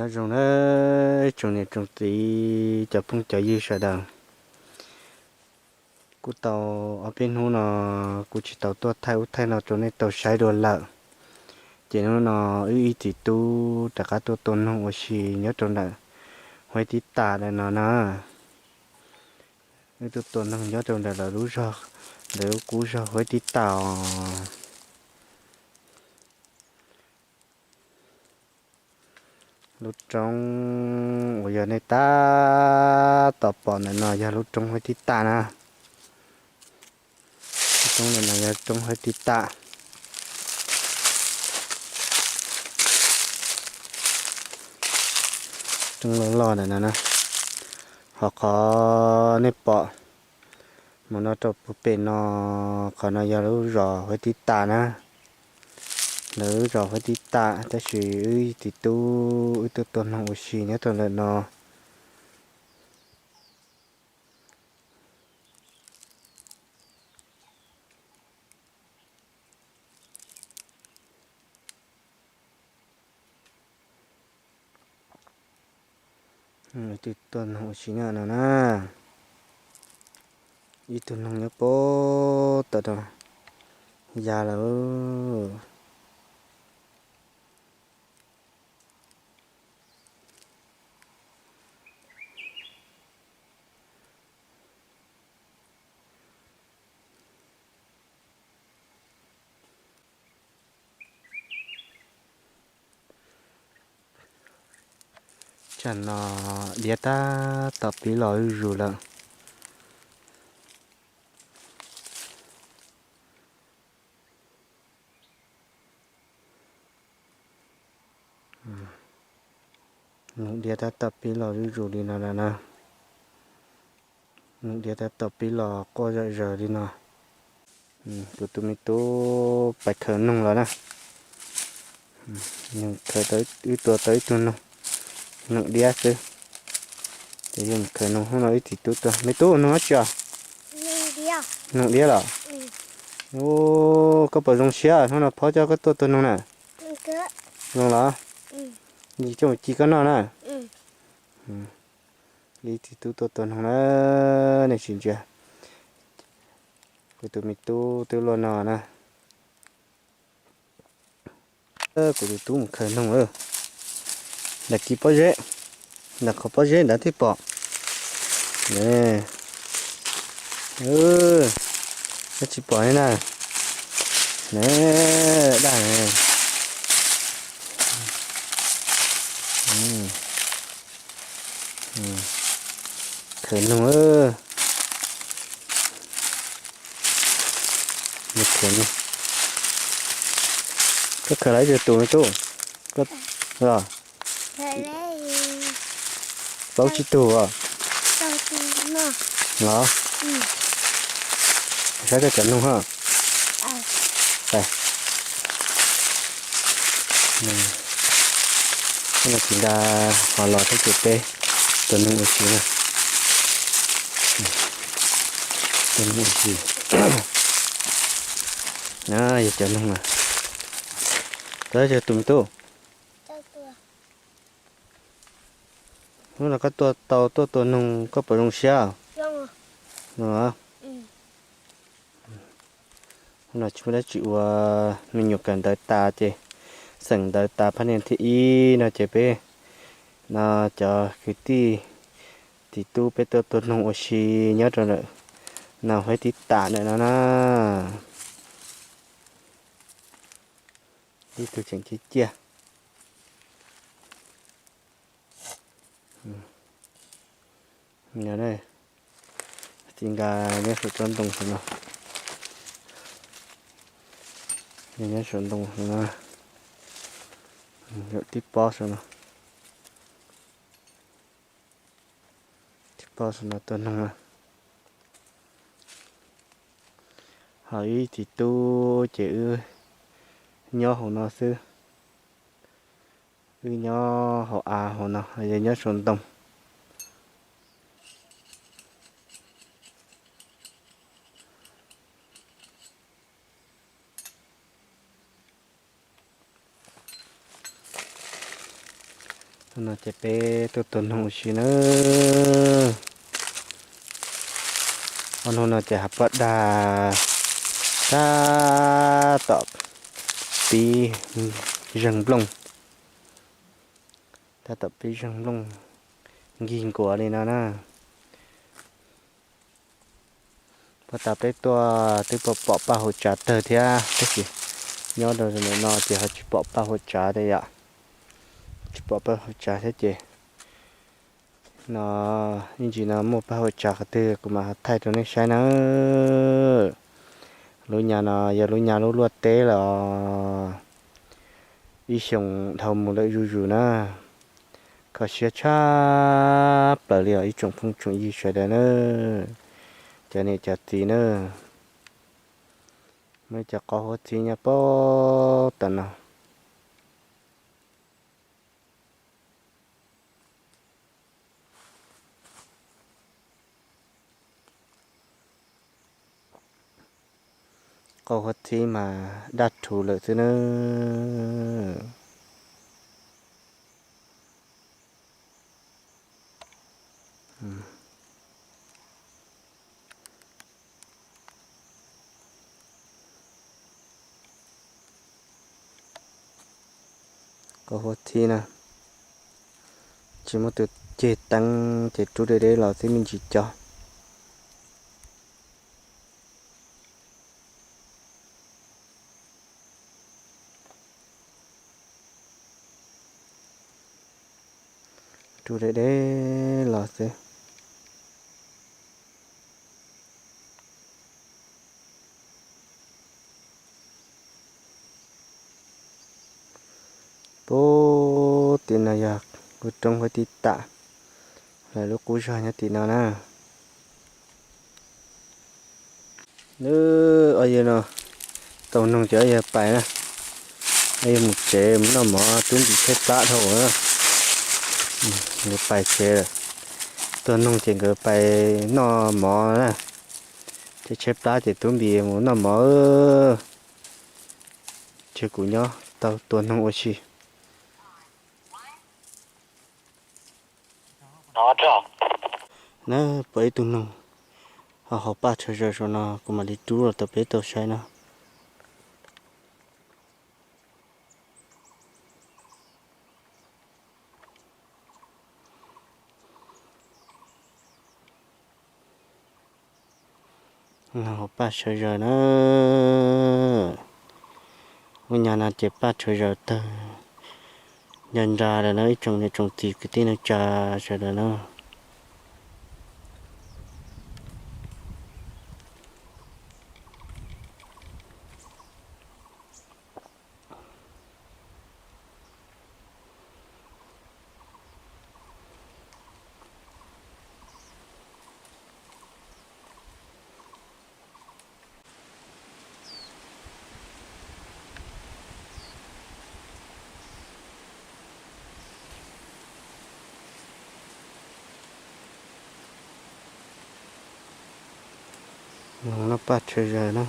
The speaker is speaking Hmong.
Nyob zoo na, tsoom niam tsoom txiv cov phooj cov ywg sawv daws. Kuj tau ob peb hnub no kuv tsis tau tuaj thaij ub thaij no rau nej tau saib dua lawm. Ces hnub no wb ib txiv tub rov qab tuaj tua noog ua si nyob rau ntawm Huab Tib Tas ntawm no na. Wb tuaj tua noog nyob rau ntawm lawv lub zog, ntawm lub qub zog Huab Tib Tas os. Lub roob uas yog nej tab tom pom ntawm no yog lub roob Huab Tib Tas na. Lub roob ntawm no yog roob Huab Tib Tas. Roob loj loj ntawm no na. Ho qhov nej pom mus no rau puag pem no, qhov no yog lub zos Huab Tib Tas na. Lawv lub zos Huab Tib Tas tab sis wb txiv tub wb tuaj tua noog ua si nyob rau ntawm no. Tus tuaj noog ua si nyob no na. Ib tug noog nyob puag tom no ya lawm. Tsam no diav tab tom pib los zuj zus lawm. Noog diav tab tom pib los zuj zus li no lawm na. Noog diav tab tom pib los quaj zom zaws li no. Kuv tus me tub pais khaws noog los na. Nws khaws tau, wb tua tau ib tug noog, noog diab xwb. Ces yog mus khaws noog hnub no wb txiv tub tua. Me tub, noog dab tsi os? Noog diab los? Koj puas zoo siab hnub no phob coj koj tuaj tua noog na? Zoo los? Coj mus ci koj noj na. Wb txiv tub tuaj tua noog na, nej sim ntsia. Kuv tus me tub twb luaj no na. Kuv tus tub mus khaws noog lawm. Ntawm kis pob zeb, ntawm qhov pob zeb ntawd thiaj pom. Koj tsis pom li na. Dag. Khaws noog. Koj khaws lawm ib tus me tub? Los, plaub tsib tug os. Los, saib koj cov noog ha. Tab sis nqa hov los thiab ces peb tua noog ua si na. Tua noog ua si. Na, yog cov noog na. Tab sis tus me tub, hnub no koj tuaj tau tuaj tua noog koj puas zoo siab? Zoo los? Hnub no tsis muaj dab tsi ua, me nyuam kawm ntawv tas ces, xeem ntawv tas phab niag thib ib no ces peb no cov kwv tij txiv tub peb tuaj tua noog ua si nyob rau ntawm no Huab Tib Tas ntawm no na. Ib tug tseem ciaj ciaj. Txiv nqa nyob saum tsob ntoo saum no. Nyob saum ntoo saum no. Tib pob saum no. Tib pob saum no tua noog na. Ho wb txiv tub ces wb nyob hauv no xwb. Wb nyob hauv av hauv no, yog nyob saum ntoo. No ces peb tuaj tua noog ua si nawb. Ob hnub no ces hav poj dag tab tom pib zeeg nplooj, tab tom pib zeeg nplooj nkig nkuav li no na. Puag ta peb tuaj twb pom paj hauv tsav tawg thiab tab sis nyob rau no ces ho tsis pom paj hauv tsav thiab yom. Tsis pom paj hauv tsav thiab ces no ib ntsis no muaj paj hauv tsav qhov twg kuv mam ho thaij rau nej saib nawb. Lub nyab no yog lub nyab lub luaj teb lawm os. Ib xyoos dhau mus lawm zuj zus na. Kho siab tshaj plaws li os ib tsoom phooj tsoom ywg sawv daws na, cov niam cov txiv na. Muaj ib co qaub huab txhib nyob puag tom no. Qaub huab txhib mas daj rhuv lawm xwb na. Qaub huab txhib na, tsis muaj tus ceg teeb ces rub deb deb los xwb me ntsis cov. Rub deb deb los xwb. Puag tim no yog lub roob huab tib tam, lawv lub qub zog nyob tim no na. Nws, ob yawg no tau noog ces ob yawg pais na. Ob yawg mus tsev mus noj mov, tub npis tshaib plab dhau na. Nkawd pais tsev lawm. Tuag noog ces nkawd pais noj mov na. Ces tshaib plab ces tub npis mus noj mov. Ces kuv nyob tau tua noog ua si. Na, pom ib tug noog ho haus paj tshaw zaws saum no, kuv mam li rub los rau peb tau saib na. Haus paj tshaw zaws na. Ub, nyab no ces paj tshaw zaws tawg nra nra lawm na ib tsoom niam tsoom txiv kwv tij neej tsa sawv daws na. Noj paj tshaw zaws na.